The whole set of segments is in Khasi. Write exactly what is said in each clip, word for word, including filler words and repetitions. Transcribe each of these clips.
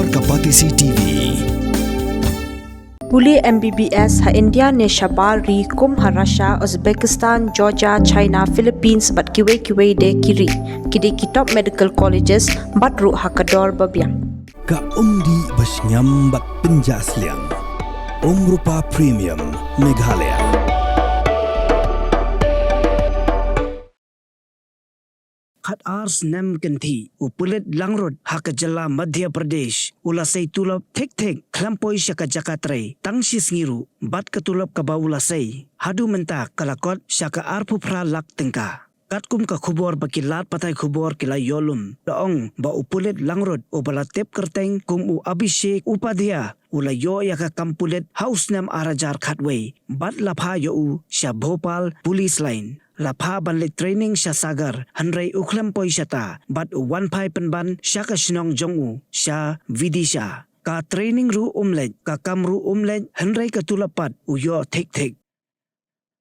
Kapatisi T V. Pule M B B S ha India ne shabar ri kum ha Russia, Uzbekistan, Georgia, China, Philippines bad kiwei kiwei de ki ri. Ki dei ki top medical colleges bad ruh ha ka dor ba biang. Ka umdih ba shngiam bad pynjah sliang. Umrupa Premium Meghalaya. Khat ar snem kynthih, u pulit langrut ha ka jylla Madhya Pradesh u la sei tulop thik thik khlem poi sha ka jaka trei tang shi sngi ruh, bad ka tulop kaba u la sei haduh mynta ka la kot sha ka arphew phra lak tyngka. Katkum ka khubor ba ki lad pathai khubor ki la ïoh lum, la ong ba u pulit langrut uba la tip kyrteng kum u Abhishek Upadhyay u la ïoh ïa ka kam pulit ha u snem ar hajar khatwei bad la phah ïa u sha Bhopal Police Line. La phah ban leit training sha Sagar, hynrei u khlem poi shata bad u wan phai pynban sha ka shnong jong u sha Vidisha. Ka training ruh um leit, ka kam ruh um leit, hynrei ka tulop pat u ïoh thik thik.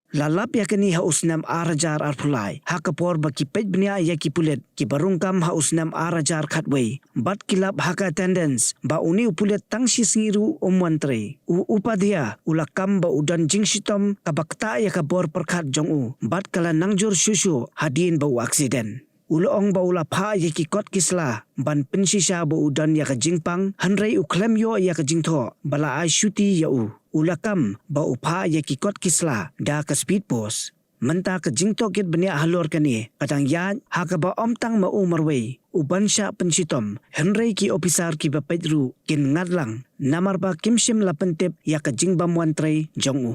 La lap ïa kane ha u snem ar hajar arphew lai, ha ka por ba ki peit bniah ïa ki pulit kiba rung kam ha u snem ar hajar khatwei, bad ki lap ha ka attendance ba une u pulit tang shi sngi ruh um wan trei. U Upadhyay u la kam ba u don jingshitom kaba ktah ïa ka bor pyrkhat jong u, bad ka la nang jur shuh shuh hadien ba u accident. U la ong ba u la phah ïa ki kot ki sla ban pynshisha ba u don ïa ka jingpang, hynrei u khlem ïoh ïa ka jingthoh ba la ai shuti ïa u. U la kam ba u phah ïa ki kot ki sla da ka speed post. Mynta ka jingtohkit bniah halor kane ka dang ïaid, ha kaba ym tang ma u marwei u ban shah pynshitom, hynrei ki ophisar kiba peit ruh kin ngat lang namar ba kim shym la pyntip ïa ka jingbym wan trei jong u.